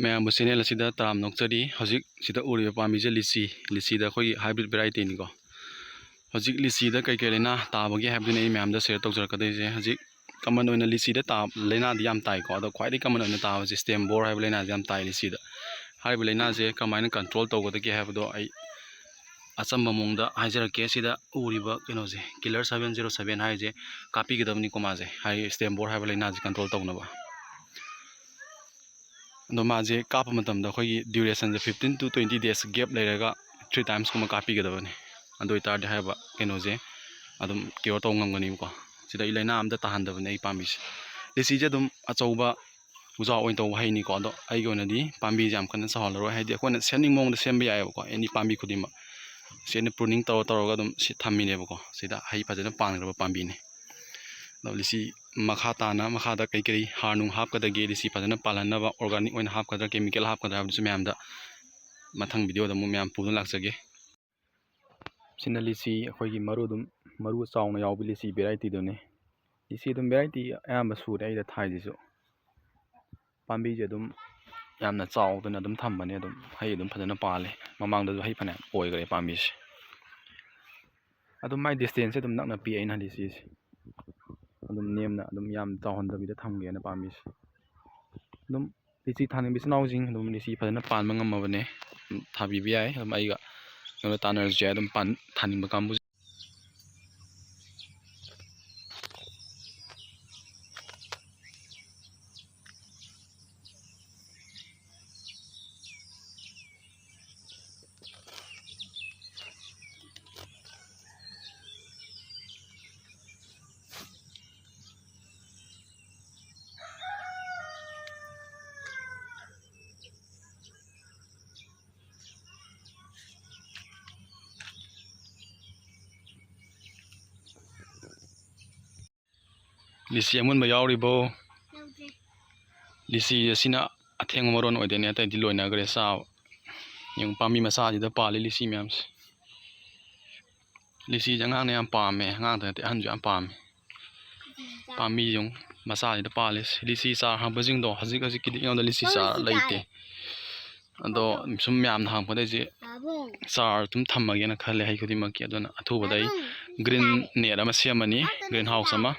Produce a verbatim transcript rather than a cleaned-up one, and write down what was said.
ꯃꯌꯥꯝꯕꯨ ꯆꯦꯅꯦꯜ ꯑꯁꯤꯗ ꯇꯔꯥꯝꯅ ꯑꯣꯛꯆꯔꯤ꯫ ꯍꯧꯖꯤꯛ ꯁꯤꯗ ꯎꯔꯤꯕ ꯄꯥꯝꯕꯤꯁꯦ ꯂꯤꯆꯤ, ꯂꯤꯆꯤꯗ ꯑꯩꯈꯣꯏꯒꯤ ꯍꯥꯏꯕ꯭ꯔꯤꯠ ꯚꯦꯔꯥꯏꯇꯤꯅꯤꯀꯣ꯫ ꯍꯧꯖꯤꯛ ꯂꯤꯆꯤꯗ ꯀꯩꯀꯩ ꯂꯥꯏꯅꯥ ꯇꯥꯕꯒꯦ ꯍꯥꯏꯕꯗꯨꯅꯤ ꯑꯩ ꯃꯌꯥꯝꯗ ꯁꯤꯌꯔ ꯇꯧꯖꯔꯛꯀꯗꯣꯏꯁꯦ꯫ ꯍꯧꯖꯤꯛ ꯀꯃꯟ ꯑꯣꯏꯅ ꯂꯤꯆꯤꯗ ꯇꯥꯕ ꯂꯥꯏꯅꯥꯗꯤ ꯌꯥꯝ ꯇꯥꯏꯀꯣ, ꯑꯗꯣ ꯈ꯭ꯋꯥꯏꯗꯒꯤ ꯀꯃꯟ ꯑꯣꯏꯅ ꯇꯥꯕꯁꯦ ꯁ꯭ꯇꯦꯝ ꯕꯣꯔ ꯍꯥꯏꯕ ꯂꯥꯏꯅꯥꯁꯦ ꯌꯥꯝ ꯇꯥꯏ ꯂꯤꯆꯤꯗ꯫ ꯍꯥꯏꯔꯤꯕ ꯂꯥꯏꯅꯥꯁꯦ ꯀꯃꯥꯏꯅ ꯀꯟꯇ꯭ꯔꯣꯜ ꯇꯧꯒꯗꯒꯦ ꯍꯥꯏꯕꯗꯣ ꯑꯩ ꯑꯆꯝꯕ ꯃꯑꯣꯡꯗ ꯍꯥꯏꯖꯔꯛꯀꯦ꯫ ꯁꯤꯗ ꯎꯔꯤꯕ ꯀꯩꯅꯣꯁꯦ, ꯀꯤꯂꯔ ꯁꯚꯦꯟ ꯖꯤꯔꯣ ꯁꯚꯦꯟ ꯍꯥꯏꯁꯦ ꯀꯥꯞꯄꯤꯒꯗꯕꯅꯤꯀꯣ ꯃꯥꯁꯦ, ꯍꯥꯏꯗꯤ ꯁ꯭ꯇꯦꯝ ꯕꯣꯔ ꯍꯥꯏꯕ ꯂꯥꯏꯅꯥꯁꯦ ꯀꯟꯇ꯭ꯔꯣꯜ ꯇꯧꯅꯕ꯫ ꯑꯗꯣ ꯃꯥꯁꯦ ꯀꯥꯞꯄ ꯃꯇꯝꯗ ꯑꯩꯈꯣꯏꯒꯤ ꯗ꯭ꯌꯨꯔꯦꯁꯟꯁꯦ fifteen to twenty days gap ꯂꯩꯔꯒ three timesꯀꯨꯝꯕ ꯀꯥꯞꯄꯤꯒꯗꯕꯅꯤ꯫ ꯑꯗꯨ ꯑꯣꯏꯇꯥꯔꯗꯤ ꯍꯥꯏꯔꯤꯕ ꯀꯩꯅꯣꯁꯦ ꯑꯗꯨꯝ ꯀ꯭ꯌꯣꯔ ꯇꯧꯕ ꯉꯝꯒꯅꯤꯕꯀꯣ꯫ ꯁꯤꯗ ꯑꯩ ꯂꯥꯏꯅꯥ ꯑꯝꯇ ꯇꯥꯍꯟꯗꯕꯅꯦ ꯑꯩ ꯄꯥꯝꯕꯤꯁꯦ꯫ ꯂꯤꯆꯤꯁꯦ ꯑꯗꯨꯝ ꯑꯆꯧꯕ ꯎꯖꯥꯎ ꯑꯣꯏꯅ ꯇꯧꯕ ꯍꯩꯅꯤꯀꯣ, ꯑꯗꯣ ꯑꯩꯒꯤ ꯑꯣꯏꯅꯗꯤ ꯄꯥꯝꯕꯤꯁꯦ ꯌꯥꯝ ꯀꯟꯅ ꯆꯥꯎꯍꯜꯂꯔꯣꯏ, ꯍꯥꯏꯗꯤ ꯑꯩꯈꯣꯏꯅ ꯁꯦꯝꯅꯤꯡꯕ ꯃꯑꯣꯡꯗ ꯁꯦꯝꯕ ꯌꯥꯏꯑꯕꯀꯣ, ꯑꯦꯅꯤ ꯄꯥꯝꯕꯤ ꯈꯨꯗꯤꯡꯃꯛ꯫ ꯁꯤ ꯑꯩꯅ ꯄ꯭ꯔꯨꯅꯤꯡ ꯇꯧꯔ ꯇꯧꯔꯒ ꯑꯗꯨꯝ ꯁꯤ ꯊꯝꯃꯤꯅꯦꯕꯀꯣ꯫ ꯁꯤꯗ ꯍꯩ ꯐꯖꯅ ꯄꯥꯟꯈ꯭ꯔꯕ ꯄꯥꯝꯕꯤꯅꯤ꯫ ꯑꯗꯣ ꯂꯤꯆꯤ ꯃꯈꯥ ꯇꯥꯅ ꯃꯈꯥꯗ ꯀꯩ ꯀꯔꯤ ꯍꯥꯔ ꯅꯨꯡ ꯍꯥꯞꯀꯗꯒꯦ, ꯂꯤꯆꯤ ꯐꯖꯅ ꯄꯥꯜꯍꯟꯅꯕ ꯑꯣꯔꯒꯥꯅꯤꯛ ꯑꯣꯏꯅ ꯍꯥꯞꯀꯗ꯭ꯔꯥ, ꯀꯦꯃꯤꯀꯦꯜ ꯍꯥꯞꯀꯗ꯭ꯔꯥ ꯍꯥꯏꯕꯗꯨꯁꯨ ꯃꯌꯥꯝꯗ ꯃꯊꯪ ꯚꯤꯗꯤꯑꯣꯗ ꯑꯃꯨꯛ ꯃꯌꯥꯝ ꯄꯨꯗꯨꯅ ꯂꯥꯛꯆꯒꯦ꯫ ꯁꯤꯅ ꯂꯤꯆꯤ ꯑꯩꯈꯣꯏꯒꯤ ꯃꯔꯨ ꯑꯗꯨꯝ, ꯃꯔꯨ ꯆꯥꯎꯅ ꯌꯥꯎꯕ ꯂꯤꯆꯤ ꯚꯦꯔꯥꯏꯇꯤꯗꯨꯅꯤ꯫ ꯂꯤꯆꯤ ꯑꯗꯨꯝ ꯚꯦꯔꯥꯏꯇꯤ ꯑꯌꯥꯝꯕ ꯁꯨꯔꯦ ꯑꯩꯗ ꯊꯥꯏꯁꯤꯁꯨ꯫ ꯄꯥꯝꯕꯤꯁꯦ ꯑꯗꯨꯝ ꯌꯥꯝꯅ ꯆꯥꯎꯗꯅ ꯑꯗꯨꯝ ꯊꯝꯕꯅꯦ, ꯑꯗꯨꯝ ꯍꯩ ꯑꯗꯨꯝ ꯐꯖꯅ ꯄꯥꯜꯂꯦ꯫ ꯃꯃꯥꯡꯗꯁꯨ ꯍꯩ ꯐꯅꯌꯥꯝ ꯑꯣꯏꯈ꯭ꯔꯦ ꯄꯥꯝꯕꯤꯁꯦ꯫ ꯑꯗꯨꯝ ꯃꯥꯏ ꯗꯤꯁꯇꯦꯟꯁꯁꯦ ꯑꯗꯨꯝ ꯅꯛꯅ ꯄꯤ ꯑꯩꯅ ꯂꯤꯆꯤꯁꯦ꯫ ꯑꯗꯨꯝ ꯅꯦꯝꯅ ꯑꯗꯨꯝ ꯌꯥꯝ ꯆꯥꯎꯍꯟꯗꯕꯤꯗ ꯊꯝꯒꯦꯅ ꯄꯥꯝꯕꯤꯁꯦ꯫ ꯑꯗꯨꯝ ꯂꯤꯆꯤ ꯊꯥꯅꯤꯡꯕ ꯏꯆꯤꯟ ꯏꯅꯥꯎꯁꯤꯡ ꯑꯗꯨꯝ ꯂꯤꯆꯤ ꯐꯖꯅ ꯄꯥꯟꯕ ꯉꯝꯃꯕꯅꯦ꯫ ꯑꯗꯨꯝ ꯊꯥꯕꯤꯕ ꯌꯥꯏ꯫ ꯑꯗꯨꯝ ꯑꯩꯒ ꯀꯩꯅꯣ ꯇꯥꯟꯅꯔꯁꯨ ꯌꯥꯏ꯫ ꯑꯗꯨꯝ ꯄꯥꯟ-, ꯊꯥꯅꯤꯡꯕ ꯀꯥꯡꯕꯨ꯫ ꯂꯤꯆꯤ ꯑꯃꯨꯟꯕ ꯌꯥꯎꯔꯤꯕꯣ? ꯌꯥꯎꯗꯦ꯫ ꯂꯤꯆꯤ ꯑꯁꯤꯅ ꯑꯊꯦꯡꯕ ꯃꯔꯣꯟ ꯑꯣꯏꯗꯣꯏꯅꯦ, ꯑꯇꯩꯗꯤ ꯂꯣꯏꯅꯈ꯭ꯔꯦ ꯆꯥꯕ꯫ ꯌꯦꯡꯉꯨ, ꯄꯥꯝꯕꯤ ꯃꯆꯥꯁꯤꯗ ꯄꯥꯜꯂꯤ ꯂꯤꯆꯤ ꯃꯌꯥꯝꯁꯦ꯫ ꯂꯤꯆꯤꯁꯦ ꯑꯉꯥꯡꯅ ꯌꯥꯝ ꯄꯥꯝꯃꯦ, ꯑꯉꯥꯡꯗ ꯅꯠꯇꯦ, ꯑꯍꯟꯁꯨ ꯌꯥꯝ ꯄꯥꯝꯃꯦ꯫ ꯄꯥꯝꯕꯤ ꯌꯦꯡꯉꯨ, ꯃꯆꯥꯁꯤꯗ ꯄꯥꯜꯂꯤꯁꯦ꯫ ꯂꯤꯆꯤ ꯆꯥꯔ ꯍꯪꯕꯁꯤꯡꯗꯣ ꯍꯧꯖꯤꯛ ꯍꯧꯖꯤꯛꯀꯤꯗꯤ ꯑꯩꯉꯣꯟꯗ ꯂꯤꯆꯤ ꯆꯥꯔ ꯂꯩꯇꯦ꯫ ꯑꯗꯣ ꯁꯨꯝ ꯃꯌꯥꯝꯅ ꯍꯪꯉꯛꯄꯗ ꯑꯩꯁꯦ ꯆꯥꯔ ꯑꯗꯨꯝ ꯊꯝꯃꯒꯦꯅ ꯈꯜꯂꯦ ꯍꯩ ꯈꯨꯗꯤꯡꯃꯛꯀꯤ꯫ ꯑꯗꯨꯅ ꯑꯊꯨꯕꯗ ꯑꯩ green net ꯑꯃ ꯁꯦꯝꯃꯅꯤ, green house ꯑꯃ꯫